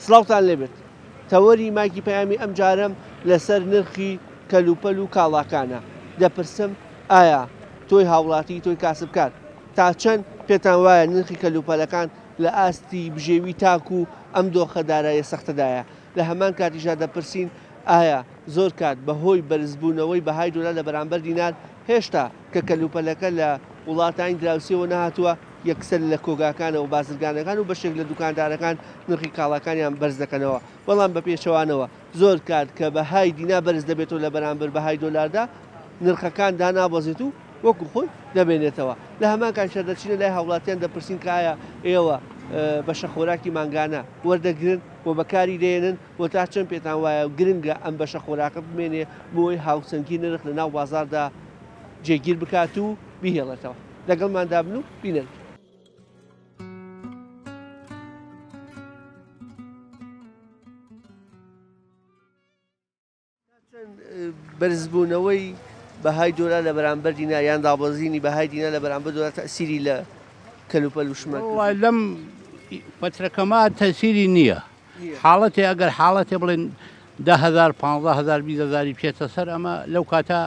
سڵاوتان لێبێت. تەوەری مایکی پەیامی ئەمجارەم لەسەر نرخی کەلوپەل و کاڵاکانە. دەپرسم ئایا تۆی هاوڵاتی، تۆی کاسبکار تا چەند پێتان وایە نرخی کەلوپەلەکان لە ئاستی بژێوی تاک و ئەم دۆخە داراییە سەختەدایە؟ لە هەمان کاتیشدا دەپرسین ئایا زۆر کات بەهۆی بەرزبوونەوەی بەهای دۆلار لە بەرامبەر دینار هێشتا کە کەلوپەلەکە لە وڵاتانی دراوسێوە نەهاتووە یەکسەر لە کۆگاکانەوە بازرگانەکان و بەشێک لە دوکاندارەکان نرخی کاڵاکانیان بەرز دەکەنەوە، بەڵام بە پێچەوانەوە زۆر کات کە بەهای دینار بەرز دەبێتەوە لە بەرامبەر بەهای دۆلاردا نرخەکان دانابەزێت و وەکو خۆی دەمێنێتەوە. لە هەمان کاتیشدا دەچینە لای هاوڵاتیان دەپرسین کە ئایا ئێوە بەشە خۆراکی مانگانە وەردەگرن و بەکاری دەێنن و تا چەند پێتان وایە گرنگە ئەم بەشە خۆراکە بمێنێ بۆی هاوسەنگی نرخ لە ناو بازاڕدا جێگیر بکات و بیهێڵێتەوە. لەگەڵماندا بن و بینەر بن. بەرزبوونەوەی بەهای دۆلار لە بەرامبەر دینار یان دابەزینی بەهای دینار لە بەرامبەر دۆلار تەئسیری لە کەلوپەل و شمەک وەڵا لەم فەترەکەما تەسیری نییە حاڵەتێ ئەگەر حاڵەتێ بڵێن 10هزار 15هزار 20هزاری بچێتە سەر ئەمە لەو کاتە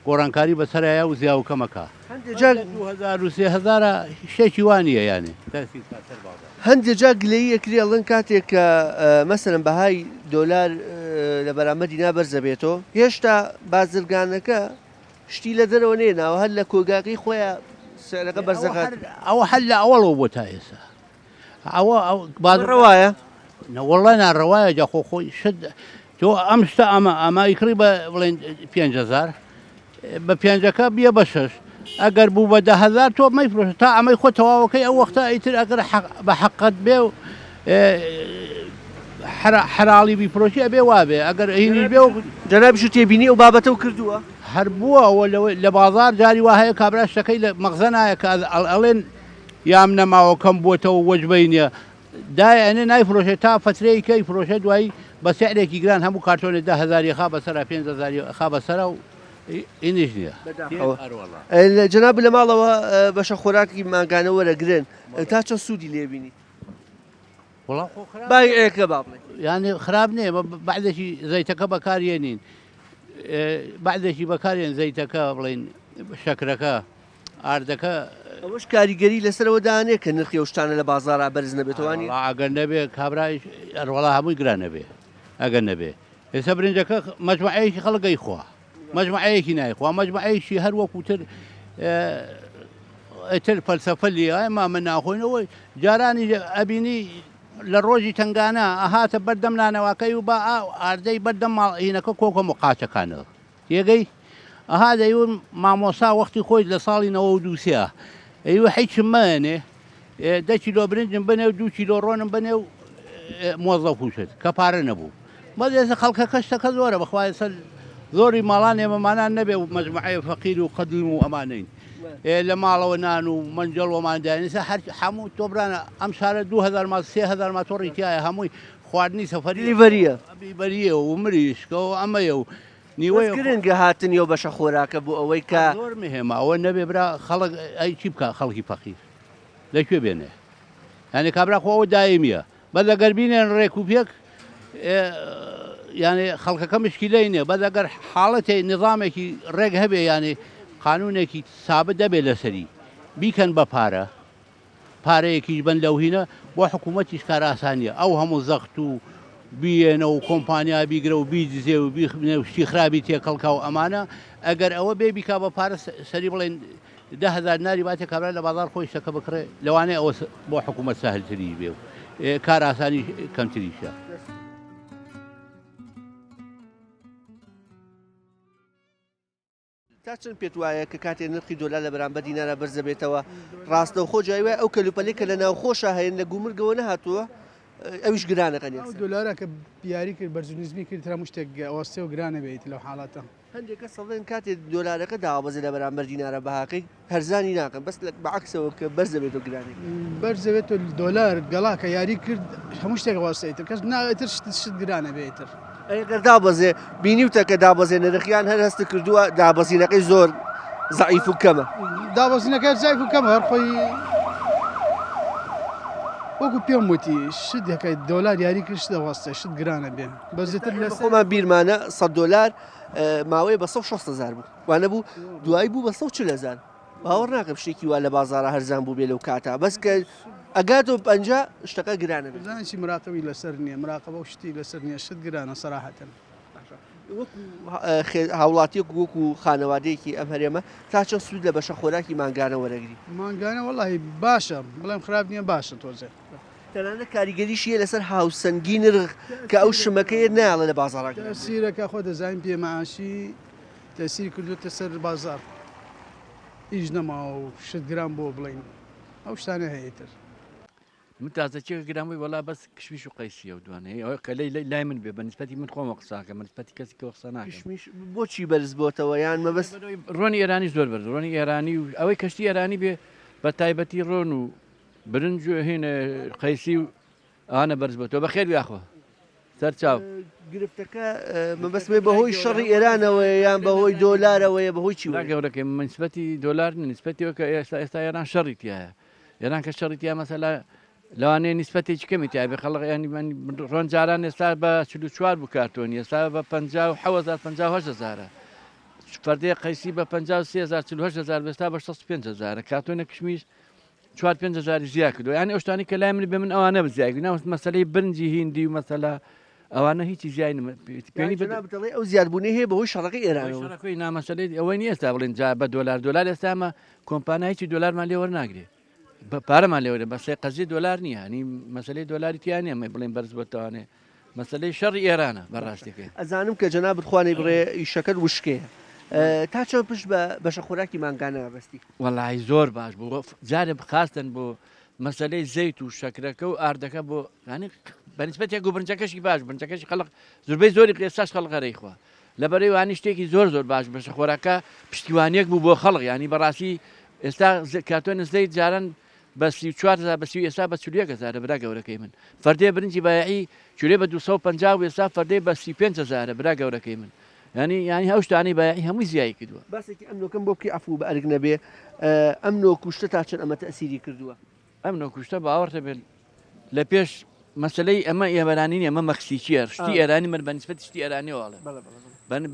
گۆڕانکاری بەسەرایە و زیاو کەمەکە هەندێک جار 2000 و 3000 شتێکی وا نییە یانێ تەسیر کا سەر بازاڕ. هەندێک جار گلەیی ئەکرێ ئەڵێن کاتێک کە مەسەلەن بەهای دۆلار لە بەرامبەر دینار بەرز دەبێتەوە هێشتا بازرگانەکە شتی لە دەرەوە نێناوە هەر لە کۆگاکەی خۆیان سعرەکە بەرز دەکات. ئەوە هەر لە ئەوەڵەوە بۆ تا ئێستا ئەوە ڕەوایە؟ نەوەڵڵا ناڕەوایە جا خۆ خۆی شت تۆ ئەم شتە ئەمە ئەمە ئیکڕی بە بڵێن 5000 بە پێنجەکە بیە بە شەش ئەگەر بوو بە 10000 تۆ مەیفرۆشە تا ئەمەی خۆ تەواوەکەی ئەو وەختە ئیتر ئەگەر بە حەقت بێ و حەراڵی بیفرۆشی ئەبێ وابێ ئەگەر هینیش بێ و جەنابیشت تێبینی ئەو بابەتەو کردووە؟ هەر بووە ئەوە لە بازاڕ جاری وا هەیە کابرا شتەکەی لە مەخزەنایە کە ئەڵێن یام نەماوە کەم بووەتەوە وەجبەی نییە دایە ئەنێ نایفرۆشێ تا فەترەی کەی فرۆشێ دوایی بە سعرێکی گران هەموو کارتۆنێ دە هەزاری خا بەسەرا پێنج هەزاری خا بەسەرا و ئینیش نییە بەداخەوە جەناب لە ماڵەوە بەشە خۆراکی مانگانە وەرەگرن تا چەند سوودی لێبینی وەڵا خۆ خراپ بایعێکە با بڵێ یانی خراپ نییە بەعدێکی زەیتەکە بەکارێنین بەعدێکی بەکارێن زەیتەکە بڵین شەکرەکە ئاردەکە. ئەوەش کاریگەری لەسەر ئەوە دانێ کە نرخی ئەو شتانە لە بازاڕا بەرز نەبێتەوە وانیە؟ وەڵا ئەگەر نەبێ کابرایش وەڵا هەمووی گران ئەبێ ئەگەر نەبێ ئێستا برنجەکە مەجموعەیەکی خەڵک ئەیخوا مەجموعەیەکی نایخوا مەجموعەیەکی هەر وەکوو تر ئیتر فەلسەفە لێ ئێمە ئەمە ناخۆینەوە جارانی ئەبینی لە ڕۆژی تەنگانە ئەهاتە بەردەم نانەواکەی و با ئاردەی بەردەم ماڵ هینەکە کۆکەم و قاچەکانەوە تێگەی؟ ئەها دەیوت مامۆستا وەختی خۆی لە ساڵی 92 سێ ئەیوت حیچم مەیەنێ دە کیلۆ برنجم بنێ و دوو کیلۆ ڕۆنم بنێ و مۆزەف و شت کە پارە نەبوو بەس ئێستا خەڵکەکە شتەکە زۆرە بەخوا ئێستا زۆری ماڵان ئێمەمانان نەبێ و مەجموعەیە فەقیر و قەدیم و ئەمانەین لە ماڵەوە نان و مەنجەڵ وەمان دایان ئێستا هەر هەموو تۆبرانە ئەم شارە 2000 ما 3000 ماتۆڕی تایە هەمووی خواردنی سەفەری دلیڤەریە بیبەریە و مریشکە و ئەمەیە و نیوەیە بەس گرنگە هاتنی ئەو بەشە خۆراکە بۆ ئەوەی کە. زۆر مهمە ئەوە نەبێ برا خەڵک ئەی چی بکا خەڵکی فەقیر لە کوێ بێنێ یانی کابرا خۆ ئەوە دایمیە بەس ئەگەر بینێن ڕێک و پێک یانی خەڵکەکە مشکیلەی نییە بەس ئەگەر حاڵەتێ نظامێکی ڕێک هەبێ یانی قانونێکی سابت دەبێ لەسەری بیکەن بە پارە پارەیەکیش بەن لەو هینە بۆ حکوومەتیش کار ئاسان نییە ئەو هەموو زەخت و بیێنە و کۆمپانیا بیگرە و بیدزێ و بیخنێ و شتی خرابی تێکەڵکا و ئەمانە ئەگەر ئەوە بێ بیکا بە پارە سەری بڵێن 10هزار ناری باتێ کابرا لە بازار خۆی شتەکە بکڕێ لەوانەیە ئەوە بۆ حکوومەت سەهلتریش بێ و کار ئاسانی کەمتریشە. تا چەند پێت وایە کە کاتێ نرخی دۆلار لە بەرامبەر دینارا بەرز دەبێتەوە ڕاستەوخۆ جای وایە ئەو کەلوپەلەی کە لە ناوخۆشا هەیە لە گومرگەوە نەهاتووە ئەویش گرانەکەن ئەو دۆلارە کە یاری کرد بەرز و نزمی کرد هەموو شتێک ئەوەستێ و گرانە بێت لەو حاڵەتە. هەندێک کەس دەڵێن کاتێ دۆلارەکە دابەزێ لە بەرامبەر دینارە بەهاکەی هەرزانی ناکەن بەس بە عەکسەوە کە بەرز دەبێتەوە گرانی. بەرز دەبێتەوە دۆلار گەڵا کە یاری کرد هەموو شتێک وەستێ ئیتر کەس نا ئیتر شت شت گرانە بێ ئیتر. ئەی گەر دابەزێ بینیوتە کە دابەزێ نرخیان هەر هەست کردووە دابەزینەکەی زۆر زەعیف و کەمە. دابەزینەکە زەعیف و کەمە هەر خۆی. وەکو پێم وتی شت دەکە دۆلار یاری کرد شت دەوەستێ شت گرانە بێ بەزیتر لە خۆمان بیرمانە 100 دۆلار ماوەیە بە 160 هزار بوو وانە بوو دوایی بوو بە 140 هزار باوەڕ ناکەم شتێکی وا لە بازاڕا هەرزان بووبێ لەو کاتە بەس کە ئەگاتەوە 50 شتەکە گرانە بێت. بزانە چی مراقەبی لەسەر نییە مراقەبە و شتی لەسەر نییە شت گرانە سەراحەتەن. وەکو هاوڵاتیەک وەکو خانەوادەیەکی ئەم هەرێمە تا چەند سوود لە بەشە خۆراکی مانگانە وەرەگری؟ مانگانە وەڵاهی باشە بڵێم خراپ نییە باشە تۆزێ. تەنانەت کاریگەریشی هەیە لەسەر هاوسەنگی نرخ کە ئەو شمەکەیە نایەڵێ لە بازاڕا گران بێت. تەئسیرەکە خۆ دەزانین بێ مەعاشی تەئسیری کردووەتە سەر بازاڕ ئیش نەماوە و شت گران بووە بڵێین ئەو شتانە هەیە ئیتر. من تازە چێک گران بووی وەڵا بەس کشمیش و قەیسیە و دوانە ئەوەی کە لەی لای من بێ بە نسبەتی من خۆمە قساکە بە نسبەتی کەسی کە قسە ناکەم. کشمیش بۆچی بەرز بۆتەوە یان مەبەست؟ ڕۆنی ئێرانی زۆر بەرز ڕۆنی ئێرانی و ئەوەی کەشتی ئێرانی بێ بە تایبەتی ڕۆن و برنج و هینە قەیسی و ئەوانە بەرز بۆتەوە بەخێر بێ یاخوا سەرچاو. گرفتەکە مەبەستم بەهۆی شەڕی ئێرانەوەیە یان بەهۆی دۆلارەوەیە بەهۆی چیوەیە؟ برا گەورەکەی من نسبەتی دۆلار نیە نسبەتی ئەوە کە ئێستا ئێستا ئێران شەڕی تیایە ئێران کە شەڕی تیا مەسەلا لەوانەیە نسبەتێکی کەمی تیا بێ خەڵک ینی من ڕۆن جاران ئێستا بە 44 بوو کارتۆنی ئێستا بە 57 هەزار 58 هەزارە فەردەیە قەیسی بە 53 هەزار 48 هەزار ئێستا بە 65 هەزارە کارتۆنە کشمیش چوار پێنج هەزاری زیا کردوە یانی ئەو شتانەی کە لای من بێ من ئەوانە زیای کردوە مەسەلەی برنجی هیندی و مەسەلە ئەوانە هیچی زیای نم پێنی بە جەنابت دەڵێ ئەو زیادبوونەی هەیە بەهۆی شەڕەکەی ئێرانەوە شەڕەکەی نامەسەلەی ئەوەی نییە ئێستا بڵێن جا بە دۆلار دۆلار ئێستا ئەمە کۆمپانیا هیچی دۆلارمان لێ وەرناگرێ بە پارەمان لێ وەرە بەسێ قەزیە دۆلار نییە هەنی مەسەلەی دۆلاری تیا نییە ئەمە بڵێن بەرز بۆتەوانێ مەسەلەی شەڕی ئێرانە بەڕاستیەکەی. ئەزانم کە جەنابت خوا نەیبڕێ ئیشەکەت وشکەیە تا چەند پشت بە بەشە خۆراکی مانگانە ئەبەستی؟ وەڵاهی زۆر باش بوو جارێ خاستن بۆ مەسەلەی زەیت و شەکرەکە و ئاردەکە بۆ یانی بەنسبەت یەک و برنجەکەشی باش برنجەکەشی خەڵق زوربەی زۆری ئێستاش خەڵق هەرەی خوا لەبەرەی وانی شتێکی زۆر زۆر باش بەشە خۆراکە پشتیوانیەک بوو بۆ خەڵق ینی بەڕاستی ئێستا کارتۆنە زەیت جاران بە 34 هەزار بە سی و ئێستا بە 41 هەزارە برا گەورەکەی من فەردێ برنجی بایعی کیلۆی بە 250 و ئێستا فەردەی بە 35 هەزارە برا گەورەکەی من یانی یانی ئەو شتانەی بایعی هەمووی زیای کردووە. باسێکی ئەم نۆکەم بۆ بکەی عەفوو بە ئەرک نەبێ ئەم نۆک و شتە تا چەند ئەمە تەئسیری کردووە؟ ئەم نۆک و شتە باوەڕتە بێت لە پێش مەسەلەی ئەمە ئێمەرانی نیە ئەمە مەکسیکیە شتی ئێرانی من بە نسبەتی شتی ئێرانیەوە ئەڵێم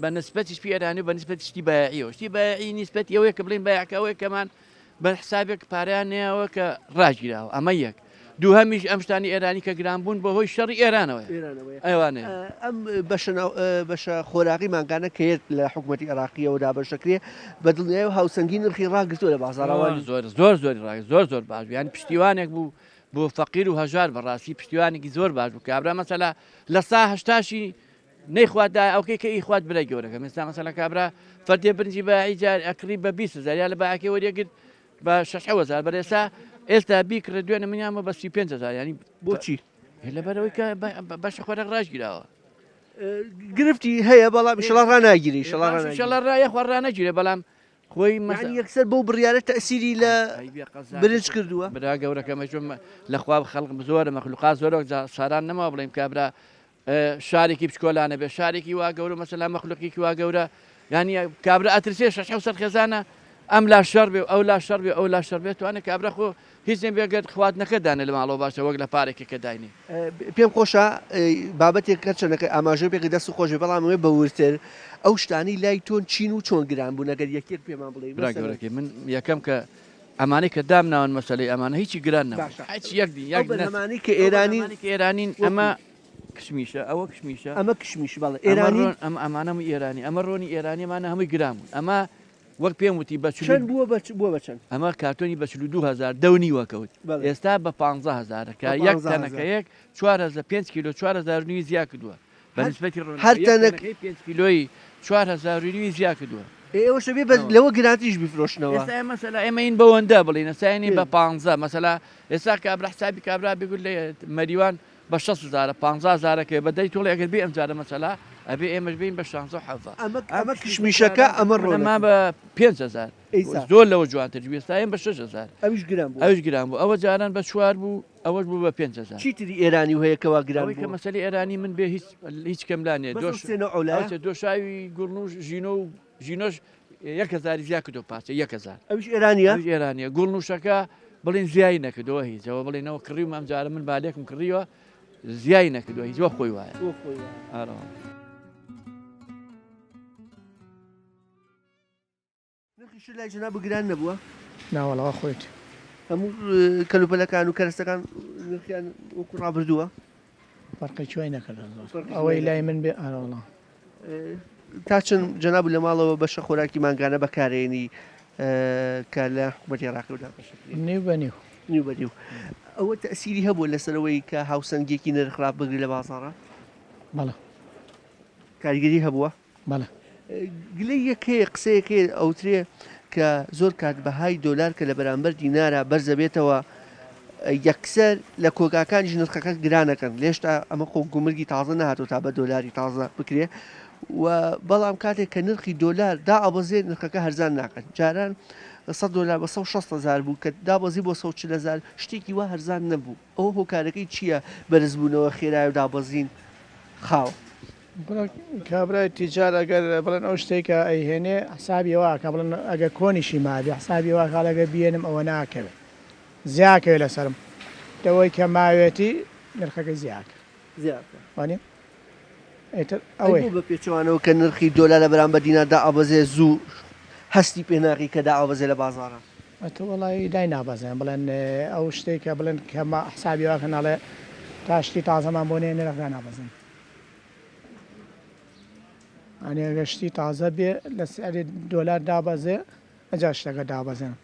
بە نسبەتی شتی ئێرانی و بە نسبەتی شتی بایعیەوە شتی بایعی نسبەتی ئەوەیە کە بڵێن بایعەکە ئەوەیە کەمان بە حسابێک پارەیان نەیاوە کە ڕاگیراوە ئەمە یەک دووهەمیش ئەم شتانی ئێرانی کە گران بوون بەهۆی شەڕی ئێرانەوەیە ئەوانەیە. ئەم بەشە بەشە خۆراقی مانگانە کە یەت لە حکوومەتی عێراقیەوە دابەش دەکرێ بە دڵنیایەوە هاوسەنگی نرخی ڕاگرتووە لە بازاڕەوە. زۆر زۆر زۆری ڕاگرت زۆر زۆر باش بوو یانی پشتیوانێک بوو بۆ فەقیر و هەژار بەڕاستی پشتیوانێکی زۆر باش بوو کابرا مەسەلا لە سا هەشتاشی نەیخوات دایە ئەوکەی کە ئیخوات برای گەورەکەم ئێستا مەسەلەن کابرا فەردێ برنجی بایعی جار ئەکڕی بە 20 هەزار یا لە بایعەکەی وەریەگرت بە 6 هەزار بەر ئێستا ئێستا بیکڕێ دوێنێ منیانمە بە 35 هەزار ینی بۆچی لەبەرەوەی کە بەشە خۆراک ڕاگیراوە گرفتی هەیە بەڵام ئیشەڵا ڕاناگیری ئیشەڵا ڕاناگیری ئیشەڵا ڕا یەخوا ڕانەگیرێ بەڵام خۆی یانی یەکسەر بەو بڕیارە تەئسیری لە برنج کردووە؟ برا گەورەکەمە چۆن لەخوا خەڵق زۆرە مەخلوقات زۆرە ساران نەماوە بڵێم کابرا شارێکی بچکۆلانە بێ شارێکی وا گەورە مەسەلا مەخلوقێکی وا گەورە یانی کابرا ئەترسێ شەش حەوت سەد خێزانە ئەم لا شەڕ بێ و ئەو لا شەڕ بێ ئەو لا شەڕ بێ توانێ کابرا خۆ هیچ نەبێ گەر خواردنەکە دانێ لە ماڵەوە باشە وەک لە پارێکێک کە داینێ. پێم خۆشە بابەتێک هەرچەندەکە ئاماژەی پێ کرد دەست خۆش بێ بەڵام ئەمەوێ بە وردتر ئەو شتانەی لای تۆن چین و چۆن گران بوون ئەگەر یەک یەک پێمان بڵێی برا گەورەکەی من یەکەم کە ئەمانەی کە دامناون مەسەلەی ئەمانە هیچی گران نەبوو باشە هیچ یەک دین یەک ئەو بەرهەمانەی کە ئێرانین کە ئێرانین ئەمە کشمیشە ئەوە کشمیشە ئەمە کشمیش بەڵێ ئێرانی ئەم ئەمانە هەمووی ئێرانی ئەمە ڕۆنی ئێرانی ئەمانە هەمووی گران بوون ئەمە وەک پێم وتی بە چەند بووە بە بووە بە چەند ئەمە کارتۆنی بە 42000 دە و نیوە کەوت ئێستا بە 15000 کە یەک تەنەکەیەک 4000 5 کیلۆ 4000 نیوی زیا کردووە بە نسبەتی ڕۆنەکە هەر تەنەک یەک تەنەکەی 5 کیلۆیی 4000 نیوی زیا کردووە. ئێ ئێوەش ئەبێ بە لەوە گرانتریش بیفرۆشنەوە. ئێستا ئێمە مەسەلا ئێمە ین بەوەندە بڵێین ئێستا ینی بە پانزە مەسەلا ئێستا کابرا حسابی کابرا بگوت لە مەریوان بە شەست هەزارە پانزە هەزارەکەی بە دەی تۆڵێ ئەگەر بێ ئەم جارە مەسەلا ئەبێ ئێمەش بین بە شانزە و حەڤە ئەمە ئەمە کشمیشەکە ئەمە ڕۆنەکە. ئەمە بە 5000 زۆر لەوە جوانتر بوو ئێستا ئێمە بە 6000 ئەویش گران بوو ئەویش گران بوو ئەوە جاران بە چوار بوو ئەوەش بوو بە 5000 چی تری ئێرانی و هەیە کەوا گران بوو؟ ئەوەی کە مەسەلەی ئێرانی من بێ هیچ هیچ کەم لا نییە دۆش ئەوچە دۆشاوی گوڵنوش ژینۆ و ژینۆش یەک هەزاری زیا کردو پارچە یەک هەزار ئەویش ئێرانیە ئەویش ئێرانیە گوڵنوشەکە بڵین زیای نەکردەوە هیچەوە بڵێنەوە کڕیوم ئەم جارە من بالێکم کڕیوە زیای نەکردووە هیچ وە خۆی وایە ئارەوە. نرخی شت لای جەنابت گران نەبووە؟ ناوەڵا وا خۆیەتی. هەموو کەلوپەلەکان و کەرەستەکان نرخیان وەکو ڕابردووە؟ فەرقێکی وای نەکردووە زۆر ئەوەی لای من بێ ئارەوەڵا. تا چەند جەنابت لە ماڵەوە بەشە خۆراکی مانگانە بەکارێنی کە لە حکومەتی عێراقیەوە دابەشەکرێت؟ نیو بە نیو. نیو بە نیو. ئەوە تەئسیری هەبووە لەسەر ئەوەی کە هاوسەنگیەکی نرخ ڕابگری لە بازاڕا؟ بەڵێ. کاریگەری هەبووە؟ بەڵێ. گلەییەک هەیە، قسەیەک هەیە ئەوترێ کە زۆر کات بەهای دۆلار کە لە بەرامبەر دینارا بەرزەبێتەوە یەکسەر لە کۆگاکانیش نرخەکە گرانەکەن لێشتا ئەمە خۆ گومرگی تازە نەهاتوە تا بە دۆلاری تازە بکرێ و بەڵام کاتێک کە نرخی دۆلار دائەبەزێ نرخەکە هەرزان ناکەن جاران 100 دۆلار بە 160 هزار بوو کە دابەزی بۆ 140 هزار شتێکی وا هەرزان نەبوو ئەوە هۆکارەکەی چییە بەرزبوونەوە خێرای و دابەزین خاوە؟ کابرای تیجار ئەگەر بڵێن ئەو شتەی کە ئەیهێنێ حسابی ئەوە ئەکا بڵێن ئەگەر کۆنیشی مابێ حسابی ئەوە ئەکا ئەگەر بیێنم ئەوە ناکەوێ زیاکەوێ لەسەرم لەوەی کە ماوێتی نرخەکەی زیاکە زیاکە وانیە ئیتر ئەی ئەوەیە. بۆ بە پێچەوانەوە کە نرخی دۆلار لە بەرامبەر دینار دائەبەزێ زوو هەستی پێ ناکەی کە دائەبەزێ لە بازاڕا؟ ئەتۆ وەڵایی دای نابەزێن بڵێن ئەو شتەی کە بڵێن کە ما حسابی ئەوە کەن ئەڵێ تا شتی تازەمان بۆ نەیە نرخ دانابەزن. یانی ئەگەر شتی تازە بێ لە سعری دۆلار دابەزێ ئەجا شتەکە دابەزێن.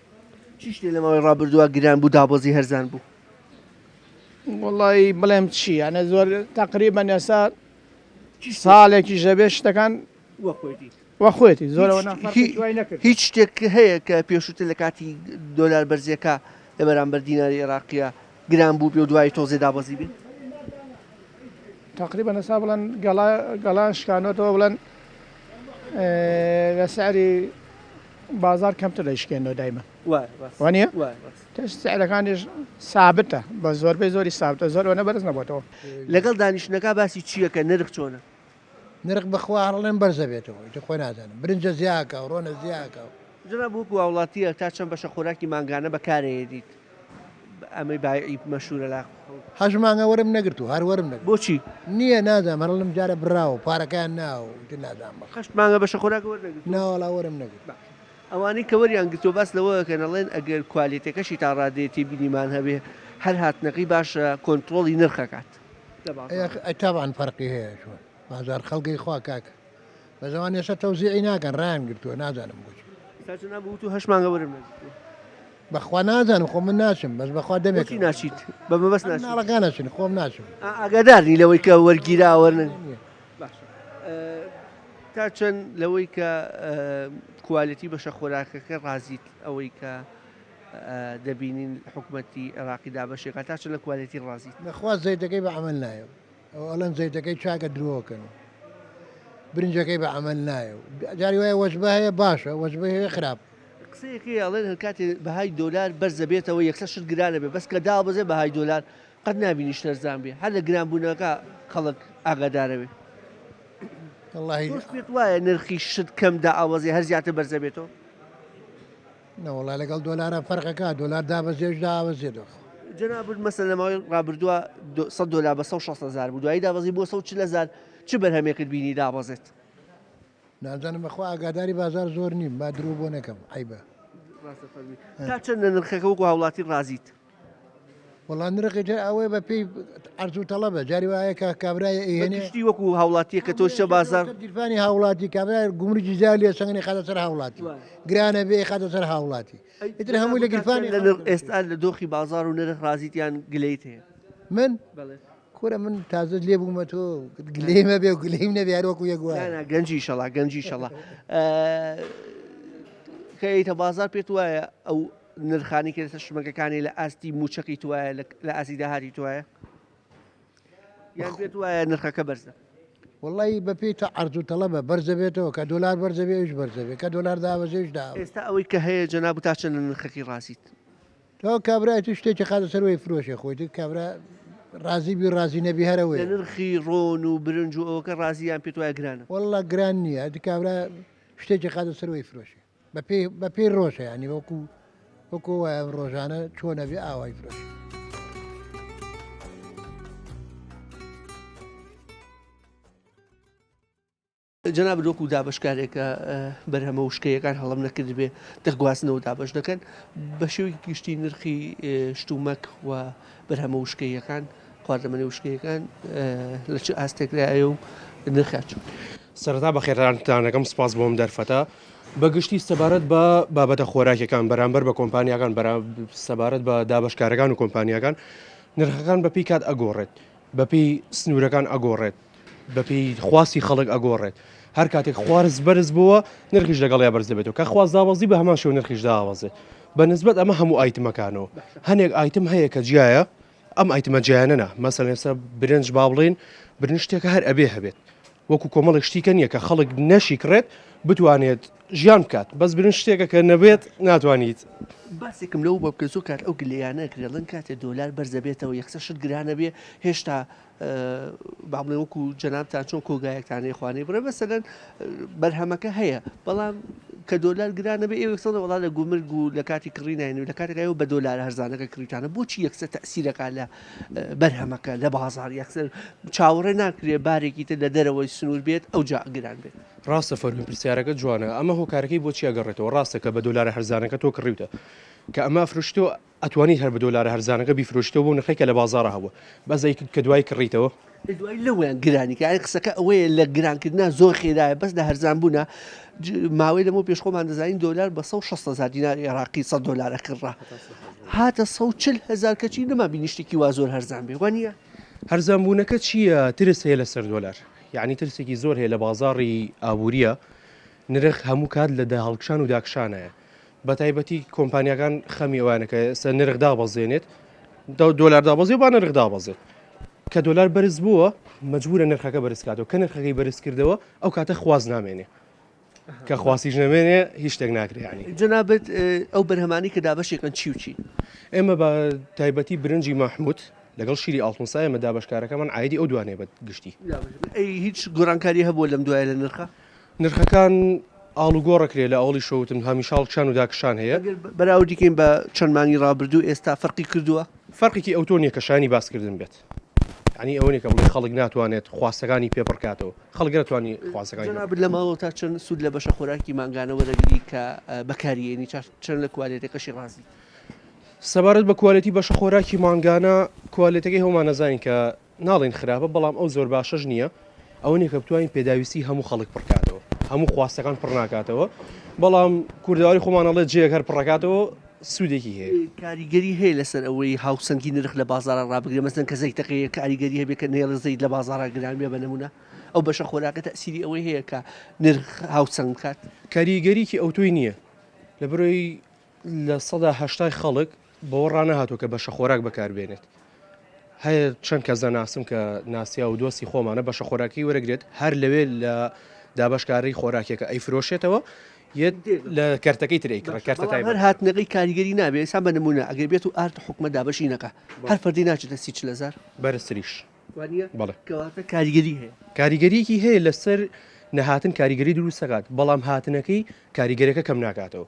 چی شتێ لە ماوەی ڕابردووا گران بوو دابەزی هەرزان بوو؟ وەڵی بڵێم چی یانە زۆر تقریبا ئێستا ساڵێکیش دەبێت شتەکان وەخۆیەتی زۆرەوە هیچ شتێک هەیە کە پێشووتر لە کاتی دۆلار بەرزیەکە لە بەرامبەر دیناری عێراقیە گران بوو بێ و دوایی تۆزێ دابەزی بێ؟ تقریبا ئێستا بڵێن گەڵا گەڵان شکانۆتەوە بڵێن لە سعری بازار کەمتر دەیشکێنەوە دایمە وانە سعرەکانیش سابتە بە زۆربەی زۆری سابتە زۆر ئەوەنە بەرز نەبێتەوە. لەگەڵ دانیشتنەکە باسی چییە کە نرخ چۆنە؟ نرخ بەخوا هەڵڵێن بەرزە بێتەوە ئیتر خۆی نازانم برنجە زیاکە و ڕۆنە زیاکە و. جەناب وەکو هاوڵاتیەک تا چەند بەشە خۆراکی مانگانە بەکارەیەنیت ئەمەی بایعی مەشهورە لای خەڵک؟ هەشت مانگە وەرم نەگرتووە هەر وەرم نەگرتووە. بۆچی؟ نییە نازانم هەرڵم جارە براوە پارەکەیان ناوە ئیتر نازانم بەخوا. هەشت مانگە بەشە خۆراکە وەرنەگرتووە؟ ناوەڵا وەرم نەگرتووە. باشە ئەوانەی کە وەریان گرتووە باس لەوە ئەکەن ئەڵێن ئەگەر کوالێتەکەشی تا ڕادەیە تێبینیمان هەبێ هەر هاتنەکەی باشە کۆنتڕۆڵی نرخ ئەکات لە بازاڕ. ئەی تەبعەن فەرقی هەیە چۆن بازاڕ خەڵکی خوا کاکە بەس ئەوان ئێستا تەوزیعی ناکەن ڕایان گرتووە نازانم بۆچی. ئێستا جەناب وتو هەشت مانگە وەرم نەگرتووە. بەخوا نازانم خۆ من ناچم بەس بەخوا دەمێکە. بۆچی ناچیت بە مەبەست ناچیت؟ مناڵەکان ئەچن خۆم ناچم. ئاگادار نی لەوەی کە وەرگیراوە وەرنە؟ باشە تا چەند لەوەی کە کوالێتی بەشە خۆراکەکە ڕازیت ئەوەی کە دەبینین حکومەتی عێراقی دابەشێکە تا چەند لە کوالێتی ڕازیت؟ بەخوا زەیتەکەی بە عەمەل نایە ئەو ئەڵێن زەیتەکەی چاکە درۆکەن و برنجەکەی بە عەمەل نایە و جاری وایە وەجبە هەیە باشە وەجبە هەیە خراپ. قسەیەک هەیە ئەڵێن هەرکاتێ بەهای دۆلار بەرزەبێتەوە یەکسەر شت گرانەبێ بەس کە دابەزێ بەهای دۆلار قەت نابینی شت هەرزان بێ هەر لە گرانبوونەکە خەڵک ئاگادارەبێ. وەڵاهی تۆش پێت وایە نرخی شت کەم دائەوەزێ هەر زیاتر بەرزەبێتەوە؟ نەوەڵا لەگەڵ دۆلارا فەرقەکە دۆلار دابەزێش دابەزێ دۆخ. جەنابت مەسەلەن لە ماوەی ڕابردووە 100 دۆلار بە 160 هەزار بوو دوایی دابەزی بۆ 140 هەزار چ بەرهەمێکت بینی دابەزێت؟ نازانم بەخوا ئاگاداری بازار زۆر نیم با درۆ بۆ نەکەم عەیبە. ڕاستە فەرمی تا چەند لە نرخەکە وەکو هاوڵاتی ڕازیت؟ وەڵا نرخی تر ئەوەیە بە پێی عەرز و تەڵەبە جاری وایە کە کابرای ئەیهێنێ بە گشتی وەکو هاوڵاتیە کە تۆ شتە بازاڕ گیرفانی هاوڵاتی کابرا گومرگی زیاد لێ سەنگنی خاتە سەر هاوڵاتی گرانە بێ خاتە سەر هاوڵاتی ئیتر هەمووی لە گیرفانی لە نرخ ئێستا لە دۆخی بازاڕ و نرخ ڕازیت یان گلەیت هەیە؟ من بەڵێ کورە من تازە لێ بوومە تۆ گلەیمە بێ و گلەیم نەبێ هەر وەکو یەک وایە. نا نا گەنجی ئیشەڵا گەنجی ئیشەڵا کە ئەیتە بازاڕ پێت وایە ئەو نرخانی کە لەسەر شمەکەکانی لە ئاستی موچەکەی توایە لە ئاستی داهاتی توایە یان پێت وایە نرخەکە بەرزە؟ وەڵی بە پێی تا عەرز و تەڵەبە بەرزە بێتەوە کە دۆلار بەرزە بێ ئەویش بەرزە بێ کە دۆلار دابەزێ ئەویش دابەزێ. ئێستا ئەوەی کە هەیە جەنابت تا چەند لە نرخەکەی ڕازیت؟ تۆ کابرای تو شتێکی خاتە سەر وەی فرۆشێ خۆی تر کابرا ڕازی بی ڕازی نەبی هەر لە نرخی ڕۆن و برنج و ئەوەکە ڕازی یان پێت وایە گرانە؟ وەڵا گران نییە کابرا شتێکی خاتە سەر وەی فرۆشێ بەپێی بەپێی ڕۆژە یانی وەکو. وەکو وایە ئەم ڕۆژانە چۆن ئەبێ ئاوای فرۆشی. جەنابت وەکو دابەشکارێک کە بەرهەمە وشکەیەکان هەڵم نەکردبێ دەگوازنەوە دابەش دەکەن بە شێوەیەکی گشتی نرخی شتومەک و بەرهەمە وشکەیەکان خواردەمەنی وشکەیەکان لە چ ئاستێکدایە و نرخیان چۆن؟ سەرەتا بەخێرهاتنتان ئەکەم سپاس بۆ ئەم دەرفەتە. بە گشتی سەبارەت بە بابەتە خۆراکیەکان بەرامبەر بە کۆمپانیاکان سەبارەت بە دابەشکارەکان و کۆمپانیاکان نرخەکان بەپێی کات ئەگۆڕێت بەپێی سنوورەکان ئەگۆڕێت بەپێی خواستی خەڵک ئەگۆڕێت هەر کاتێک خوارز بەرز بووە نرخیش لەگەڵیا بەرز دەبێتەوە کە خواست دابەزی بە هەمان شێوە نرخیش دابەزێت بە نسبەت ئەمە هەموو ئایتمەکانەوە هەنێک ئایتم هەیە کە جیایە ئەم ئایتمە جیایانە نا مەسەلەن ئێستا برنج با بڵێین برنج شتێکە هەر ئەبێ هەبێت وەکو کۆمەڵێک شتیکە نییە کە خەڵک نەشی کڕێت بتوانێت ژیان بکات بەس برنج شتێکە کە نەبێت ناتوانیت. باسێکم لەو بۆ بکە زۆر کات ئەو گلەیانە ئەکرێ ئەڵێن کاتێ دۆلار بەرزەبێتەوە یەکسەر شت گرانەبێ هێشتا با بڵێن وەکو جەنابتان چۆن کۆگایەکتان هەیە خوانەی بڕێ مەسەلەن بەرهەمەکە هەیە بەڵام کە دۆلار گرانە بێ ئێوە یەکسەر وەڵا لە گومرگ و لە کاتی کڕیناین و لە کاتێک ئێوە بە دۆلار هەرزانەکە کڕیتانە بۆچی یەکسەر تەسیرەکە لە بەرهەمەکە لە بازار یەکسەر چاوەڕێ ناکرێ بارێکی تر لە دەرەوەی سنوور بێت ئەو جا گران بێت. ڕاستە فەرمی پرسیارەکە جوانە ئەمە هۆکارەکەی بۆچی ئەگەڕێتەوە ڕاستە کە بە دۆلارە هەرزانەکە تۆ کڕیوتە کە ئەمە ئەفرۆشیتەوە ئەتوانیت هەر بە دۆلارە هەرزانەکە بیفرۆشیتەوە بەو نرخەی کە لە بازاڕا هەبووە بەس ئەی کە دوای کڕیتەوە. دوای لەوەیان گرانی کە یانی قسەکە ئەوەیە لە گرانکردنا زۆر خێرایە بەس لە هەرزان بوونا ماوەی لەمەو پێش خۆمان دەزانین دۆلار بە 160 هەزار دینار عێراقی 100 دۆلارە کڕا هاتە 140 هەزار کەچی نەما بینی شتێکی وا زۆر هەرزان بێ وانییە؟ هەرزان بوونەکە چییە ترس هەیە لەسەر دۆلار یعنی ترسێکی زۆر هەیە لە بازاڕی ئابووریە نرخ هەموو کات لە هەڵکشان و داکشانایە بەتایبەتی کۆمپانیاکان خەمی ئەوانە کە ئێستا نرخ دابەزێنێت دۆلار دابەزێ با نرخ دابەزێت کە دۆلار بەرز بووە مەجبورە نرخەکە بەرز کاتەوە کە نرخەکەی بەرز کردەوە ئەو کاتە خواز نامێنێ کە خواستیش نەمێنێ هیچ شتێک ناکرێ ینی جەنابت ئەو بەرهەمانی کە دابەشێکن چی و چی؟ ئێمە بە تایبەتی برنجی مەحمود لەگەڵ شیری ئاڵتونسا ئێمە دابەشکارەکەمان عایدی ئەو دوانەیە بە گشتی. ئەی هیچ گۆڕانکاری هەبووە لەم دوایە لە نرخە؟ نرخەکان ئاڵوگۆڕ ئەکرێ لە ئەوڵی شەوتم هەمیشە هەڵکشان و داکشان هەیە. ئەگەر بەراوردی کەین بە چەند مانگی ڕابردوو ئێستا فەرقی کردووە؟ فەرقێکی ئەوتۆ نییە کە شایانی باسکردن بێت. یانی ئەوە نییە کە بڵێی خەڵک ناتوانێت خواستەکانی پێ پڕ کاتەوە. خەڵک ناتوانی خواستەکانی پێ پڕ. جەنابت لە ماڵەوە تا چەند سوود لە بەشە خۆراکی مانگانە وەرەگری کە بەکاری ئێنی تا چەند لە کوالێتەکەشی ڕازیت؟ سەبارەت بە کوالێتی بەشە خۆراکی مانگانە کوالێتەکەی هەموومان ئەزانین کە ناڵێین خراپە بەڵام ئەو زۆر باشەش نییە ئەوە نییە کە بتوانین پێداویستی هەموو خەڵک پڕکاتەوە هەموو خواستەکان پڕ ناکاتەوە بەڵام کوردەواری خۆمان ئەڵێ جێیەک هەر پڕەکاتەوە سوودێکی هەیە. کاریگەری هەیە لەسەر ئەوەی هاوسەنگی نرخ لە بازاڕا ڕابگرێ مەسەلەن کە زەیتەکە هەیە کاریگەری هەبێ کە نەیەڵێ زەیت لە بازاڕا گران بێ بە نموونە ئەو بەشە خۆراکە تەئسیری ئەوەی هەیە کە نرخ هاوسەنگ بکات؟ کاریگەریی ئەوتۆی نییە لەبەرئەوەی 80% خەڵک بەوە ڕانەهاتووە کە بەشە خۆراک بەکاربێنێت. هەیە چەند کەس دەناسم کە ناسیا و دۆستی خۆمانە بەشە خۆراکی وەرەگرێت هەر لەوێ لە دابەشکاری خۆراکێکە ئەیفرۆشێتەوە یەت لە کەرتەکەی تر ئەیکڕێت کەرتە تایبەت. هەر هاتنەکەی کاریگەری نابێت ئێستا بە نموونە ئەگەر بێت و ئارد حکومەت دابەشی نەکا هەر فەردی ناچێتە سی 40 هەزار؟ بەرزتریش. وانییە؟ بەڵێ. کەواتە کاریگەری هەیە. کاریگەریەکی هەیە لەسەر نەهاتن کاریگەری دروست دەکات بەڵام هاتنەکەی کاریگەرەکە کەم ناکاتەوە.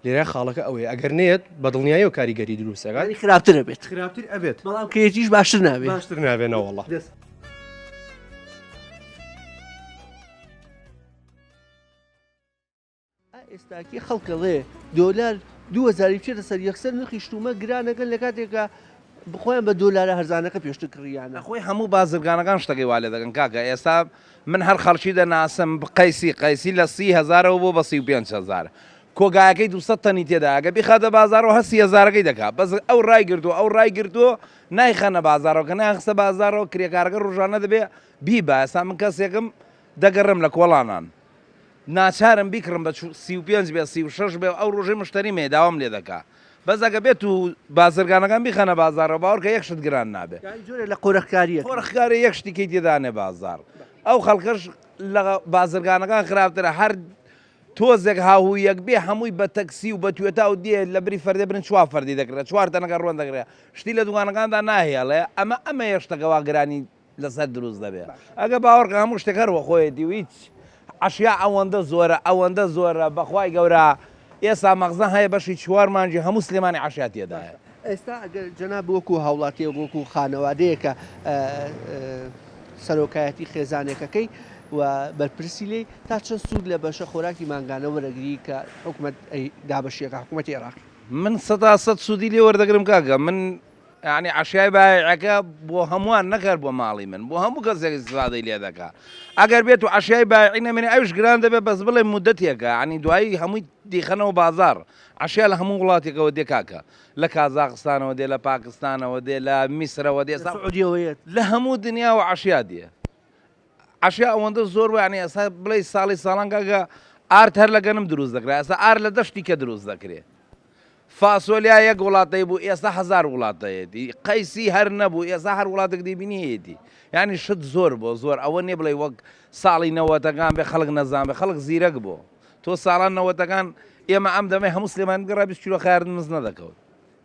لێرە خاڵەکە ئەوەیە ئەگەر نەیەت بە دڵنیایەوە کاریگەری دروست ئەکات. یانی خراپتر ئەبێت. خراپتر ئەبێت. بەڵام کە یەتیش باشتر نابێت. باشتر نابێت نەوەڵا. ئا ئێستاکی خەڵک ئەڵێ دۆلار دوو هەزاری بچێتە سەر یەکسەر نرخی شتومەک گرانەکەن لە کاتێکا خۆیان بە دۆلارە هەرزانەکە پێشتر کڕیانە. خۆی هەموو بازرگانەکان شتەکەی وا لێ دەکەن کاکە ئێستا من هەر خەڵکی دەناسم قەیسی قەیسی لە سی هەزارەوە بۆ بە 35 هەزار کۆگایەکەی 200 تەنی تێدا ئەگە بیخاتە بازاڕەوە هەر سی هەزارەکەی دەکا بەس ئەو ڕای گرتووە ئەو ڕای گرتووە نایخەنە بازاڕەوە کە نایانخستە بازاڕەوە کرێکارەکە ڕۆژانە دەبێ بیبا ئێستا من کەسێکم دەگەڕێم لە کۆڵانان ناچارم بیکڕم بە 35 بێ 36 بێ ئەو ڕۆژەی مشتەریم هەیە داوام لێ دەکا بەس ئەگە بێت و بازرگانەکان بیخەنە بازاڕەوە باوەڕکە یەک شت گران نابێ. یانی جۆرێ لە قۆرخکارییە. قۆرخکاریە یەک شتی کەی تێدا نێ بازاڕ ئەو خەڵکەش لە بازرگانەکان خراپترە هەر تۆزێک هاهوویەک بێ هەمووی بە تەکسی و بە توێتا و دێ لە بری فەردێ برنج چوار فەردی دەکڕێ چوار تەنەکە ڕۆن دەکڕێ شتی لە دوکانەکاندا ناهێڵێ ئەمە ئەمەیە شتەکە وا گرانی لەسەر دروست دەبێ ئەگە باوەڕکە هەموو شتێک هەر وەخۆیەتی و هیچ عەشیا ئەوەندە زۆرە ئەوەندە زۆرە بەخوای گەورە. ئێستا مەخزەن هەیە بەشی چوار مانگی هەموو سلێمانی عەشیا تێدایە. ئێستا ئەگەر جەناب وەکو هاوڵاتیەک وەکو خانەوادەیەکە سەرۆکایەتی خێزانێکەکەی و بەرپرسی لێی تا چەند سوود لە بەشە خۆراکی مانگانە وەرەگری کە حکومەت دابەشیەکە حکومەتی عێراقی؟ من سەدا سەد سوودی لێ وەردەگرم کاکە من یانی عەشای بایعەکە بۆ هەمووان نەک هەر بۆ ماڵی من بۆ هەموو کەسێک ئیستفادەی لێ دەکا ئەگەر بێت و عەشای بایعی نەمێنێ ئەویش گران دەبێت بەس بڵێ مودەتێکە یانی دوایی هەمووی دیخەنەوە بازاڕ عەشیا لە هەموو وڵاتێکەوە دێ کاکە لە کازاخستانەوە دێ لە پاکستانەوە دێ لە میسرەوە دێ لە سعودیەوە یەت. لە هەموو دنیاوە عەشیا دێ عەشیا ئەوەندە زۆر بوو یانی ئێستا بڵێی ساڵی ساڵان کاکە ئارد هەر لە گەنم دروست دەکرا ئێستا ئارد لە دەشتی کە دروست دەکرێ فاسۆلیا یەک وڵات هەیبوو ئێستا هەزار وڵات هەیەتی قەیسی هەر نەبوو ئێستا هەر وڵاتێک دەیبینی هەیەتی یانی شت زۆر بۆ زۆر ئەوە نییە بڵێی وەک ساڵی نەوەتەکان بێ خەڵک نەزان بێ خەڵک زیرەک بۆ تۆ ساڵان نەوەتەکان ئێمە ئەم دەمەی هەموو سلێمانی بگەڕا 20 کیلۆ خەیارت مز نەدەکەوت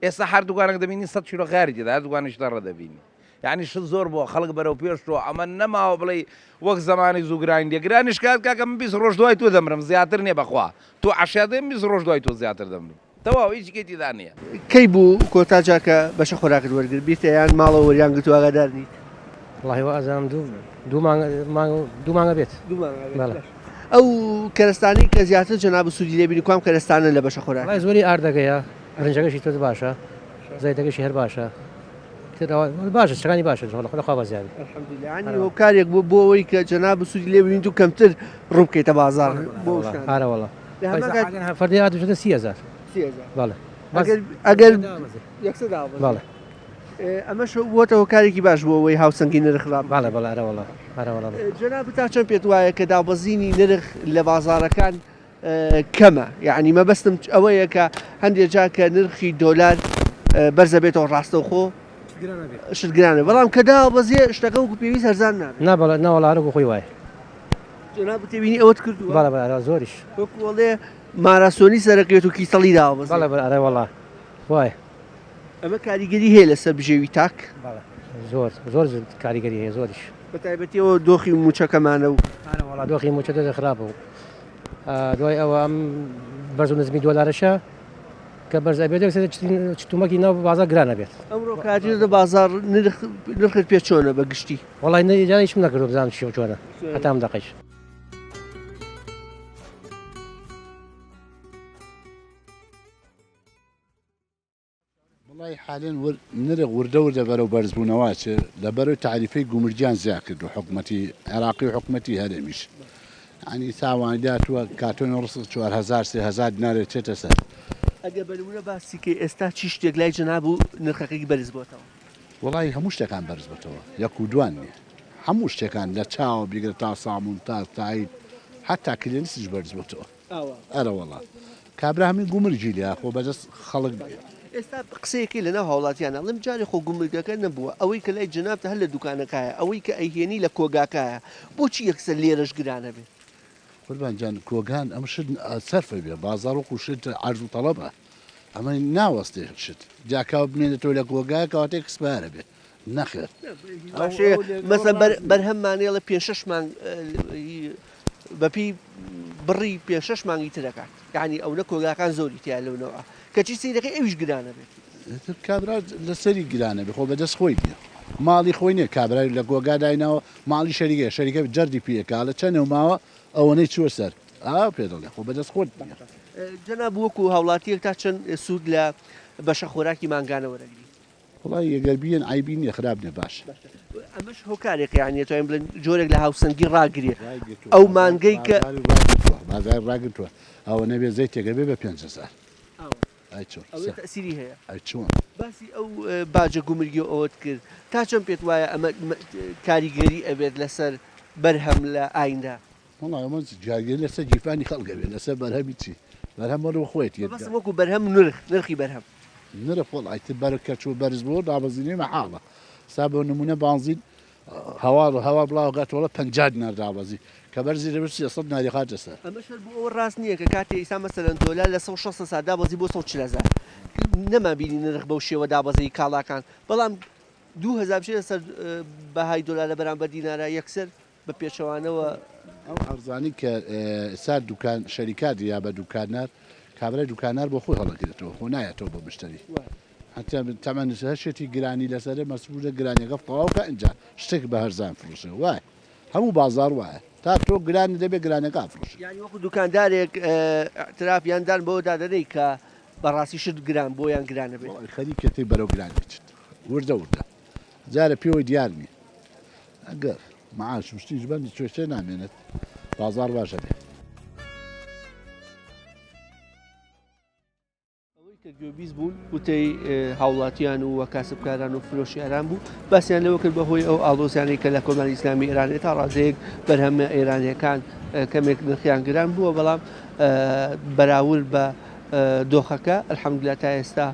ئێستا هەر دوکانێک دەبینی 100 کیلۆ خەیاری تێدا هەر دوکانێکی تەڕە دەبینی یعنی شت زۆر بووە خەڵک بەرەو پێش چووە ئەمە نەماوە بڵێی وەک زەمانی زوو گرانی دێ گرانیش کات کاکە من 20 ڕۆژ دوای تۆ دەمرم زیاتر نییە بەخوا تۆ عەشیا دێم 20 ڕۆژ دوای تۆ زیاتر دەمرم تەواو هیچ کەی تێدا نییە. کەی بوو کۆتا جار کە بەشە خۆراکت وەرگرت بیرتە یان ماڵەوە وەریان گرتووە ئاگادار نیت؟ وەڵاهی وا ئەزانم دوو دوو مانگ مانگ دوو مانگە بێت. دوو مانگە بێت. بەڵێ. ئەو کەرەستانەی کە زیاتر جەنابت سوودی لێ بینی کوام کەرەستانەن لە بەشە خۆراک؟ وەڵای زۆری ئاردەکەیە برنجەکەشی تۆز باشە زەیتەکەشی هەر باشە تر ئەوە باشە شتەکانی باشە لە خوا بەزیاد بێت. الحمدللە یانی هۆکارێک بوو بۆ ئەوەی کە جەنابت سوودی لێ ببینیت و کەمتر ڕوو بکەیتە بازاڕ بۆ ئەو شتانە. ئارە وەڵا. لە هەمان کات فەردی ئارد دەچێتە 30000. 30000. بەڵێ. ئەگەر ئەگەر یەکسەر دابەزێ. بەڵێ. ئەمەش بووەتە هۆکارێکی باش بۆ ئەوەی هاوسەنگی نرخ ڕابگرێت. بەڵێ بەڵێ ئەرە وەڵا ئەرە وەڵا. جەنابت تا چەند پێت وایە کە دابەزینی نرخ لە بازاڕەکان کەمە یەعنی مەبەستم ئەوەیە کە هەندێک جار کە نرخی دۆلار بەرزە بێتەوە ڕاستەوخۆ شت گرانە بەڵام کە دابەزێ شتەکە وەکو پێویست هەرزان نابێت. نا بەڵێ نا وەڵا هەر وەکو خۆی وایە. جەنابت تێبینی ئەوەت کردووە؟ بەڵێ بەڵێ ئەرە زۆریش. وەکو ئەڵێ ماراسۆنی سەرەکەوێت و کیسەڵی دابەزێ. بەڵێ بەڵێ ئەرە وەڵا وایە. ئەمە کاریگەری هەیە لەسەر بژێوی تاک؟ بەڵێ زۆر زۆر کاریگەری هەیە زۆریش. بە تایبەتیەوە دۆخی مووچەکەمانە و. ئارە وەڵا دۆخی مووچە دۆخی خراپە و دوای ئەوە ئەم بەرز و نزمی دۆلارەشە کە بەرز ئەبێت چتومەکی ناو بازار گران ئەبێت. ئەمڕۆ کە هاتیتە بازاڕ نرخ نرخت پێ چۆنە بە گشتی؟ وەڵای جارێ هیچم نەکردووە بزانم چی و چۆنە هەتا ئەم دەقەیش. وەڵایی حالێن ور نرخ وردە وردە بەرەو بەرزبوونەوە ئەچێ لەبەرەوەی تاریفەی گومرگیان زیا کردوە حکومەتی عێراقی و حکومەتی هەرێمیش یانی تا وایداتوە کارتۆنی ڕسق 4000 3000 دینارێ چێتە سەر. ئەگەر بە نمونە باسی کەی ئێستا چی شتێک لای جەناب و نرخەکەی بەرز بۆتەوە؟ وەڵایی هەموو شتەکان بەرز بۆتەوە یەک و دوان نیە هەموو شتەکان لە چاوە بیگرە تا سامون تا تایت حەتا کلێنسیش بەرز بۆتەوە. ئەرەوەڵا کابرا هەمووی گومرگی لێ خۆ بەدەست خەڵک بێ. ئێستا قسەیەکەی لەناو هاوڵاتیان ئەڵێم جارێ خۆ گومرگەکە نەبووە ئەوەی کە لای جەنابتە هەر لە دوکانەکایە ئەوەی کە ئەیهێنی لە کۆگاکایە بۆچی یەکسەر لێرەش گرانە بێ؟ قوربان گیان کۆگان ئەم شت سەرفە بێ بازاڕ وەکو شت عەرز و تەڵەبە ئەمە ناوەستێ شت جا کە بمێنێتەوە لە کۆگا کەواتە ئێکسپایەرە بێ نەخێر مەسەن بەرهەممانێڵە پێ شەش مانگ بەپێی بڕی پێ شەش مانگی تر ئەکات یانی ئەونە کۆگاکان زۆری تیا لەو نەوعە کەچی سەیرەکەی ئەویش گرانە بێت. ئیتر کابرا لەسەری گرانە بێ خۆ بەدەست خۆی نیە ماڵی خۆی نیە کابرا لە کۆگا دایناوە ماڵی شەریکەیە شەریکە جەردی پێ ئەکا ئەڵێ چەنێ ماوە ئەوەنەی چووە سەر ئاوا پێ دەڵێ خۆ بەدەست خۆت نیە. جەناب وەکو هاوڵاتیەک تا چەند سوود لە بەشە خۆراکی مانگانە وەرەگری؟ وەڵایی گەر بیەن عەیبی نیە خراپ نیە باشە. ئەمەش هۆکارێکە یانی ئەتوانین بڵێین جۆرێک لە هاوسەنگی ڕاگرێ ئەو مانگەی کە ڕاگرتووە بازاڕ ڕاگرتووە ئەوە نەبێ زەیتێک ئەبێ بە 5000 ئەی چۆن ئەوە تەئسیری هەیە ئەی چۆن باسی ئەو باجە گومرگی و ئەوەت کرد تا چەند پێت وایە ئەمە کاریگەری ئەبێت لەسەر بەرهەم لە ئایندا؟ وەڵا ئەمە کاریگەری لەسەر گیرفانی خەڵک ئەبێت لەسەر بەرهەمی چی بەرهەم وەرەوە خۆیەتی مەبەستم وەکو بەرهەم نرخ نرخی بەرهەم. نرخ وەڵا ئیتر بەرە کە چوو بەرز بوو دابەزینەوەی مەحاڵە سا بۆ نمونە بانزین هەواڵ هەوا بڵاو گاتۆڵە 50 دینار دابەزی کە بەرزی دەبێت 300 دیناری خاتە سەر. ئەمەش هەر بۆ ئەوە ڕاست نییە کە کاتێ ئیستا مەسەلەن دۆلار لە 160 هەزار دابەزی بۆ 140 هەزار نەمان بینی نرخ بەو شێوە دابەزی کاڵاکان بەڵام 2000 بچێتە سەر بەهای دۆلار لە بەرامبەر دینارا یەکسەر بە پێچەوانەوە. ئەو ئەرزانی کە ئێستا دوکان شەریکات یا بە دوکاندار. کابرای دوکاندار بۆ خۆی هەڵەگرێتەوە خۆ نایەتەوە بۆ مشتەری حتا تەمەن هەر شێتی گرانی لەسەرە مەسبوورە گرانیەکە تەواو کە ئینجا شتێک بە هەرزان فرۆشێ وایە هەموو بازاڕ وایە تا تۆ گرانی دەبێ گرانەکە ئەفرۆشی. یانی وەکو دوکاندارێک ئیعتراف یان دان بەوە دادەنێی کە بەڕاستی شت گران بووە یان گران ئەبێت؟ وەڵای خەریکە تێ بەرەو گرانی ئەچێت وردە وردە جارێ پێوەی دیار نیە ئەگەر معاش و شتیش بەند چۆشتێ نامێنێت بازاڕ باش ئەبێ. ئەوەی کە گوێبیست بوون وتەی هاوڵاتیان و کاسبکاران و فرۆشیاران بوو باسیان لەوە کرد بەهۆی ئەو ئاڵۆزیانەی کە لە کۆماری ئیسلامی ئێرانێ تا ڕادەیەک بەرهەمە ئێرانیەکان کەمێک نرخیان گران بووە بەڵام بەراورد بە دۆخەکە الحمدلله تا ئێستا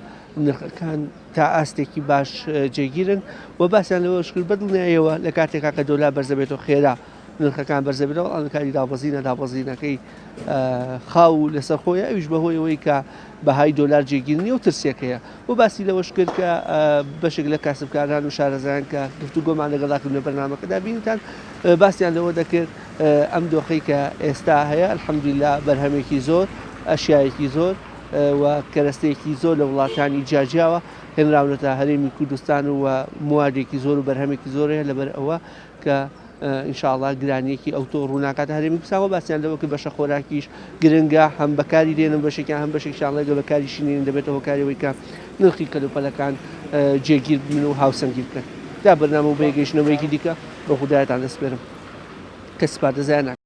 نرخەکان تا ئاستێکی باش جێگیرن و باسیان لەوەش کرد بەدڵنیایەوە لە کاتێکا کە دۆلار بەرزەبێتەوە خێرا نرخەکان بەرزەبێتەوە بەڵام کاری دابەزینە دابەزینەکەی خاو و لەسەر خۆیە ئەویش بەهۆی ئەوەی کە بەهای دۆلار جێگیر نییە و ترسێک هەیە و باسی لەوەش کرد کە بەشێک لە کاسبکاران و شارەزایان کە گفتوگۆمان لەگەڵدا کردن لە بەرنامەکەدا بینیتان باسیان لەوە دەکرد ئەم دۆخەی کە ئێستا هەیە الحمدلله بەرهەمێکی زۆر ئەشیایەکی زۆر و کەرەستەیەکی زۆر لە وڵاتانی جیاجیاوە هێنراونەتە هەرێمی کوردستان و موادێکی زۆر و بەرهەمێکی زۆر هەیە لەبەر ئەوە کە ان شاء اللە گرانیەکی ئەوتۆ ڕووناکاتە هەرێمی کوردستان و باسیان لەوە کرد بەشە خۆراکیش گرنگە هەم بەکاری دێنن بەشێکیان هەم بەشێکیان ڕێگە بەکاریشی نێنن دەبێتە هۆکاری ئەوەی کە نرخی کەلوپەلەکان جێگیر بن و هاوسەنگی بکەن تا بەرنامە و بەیەگەیشتنەوەیەکی دیکە بە خودایەتان دەسپێرم کە سپاردە زایە ناکەم.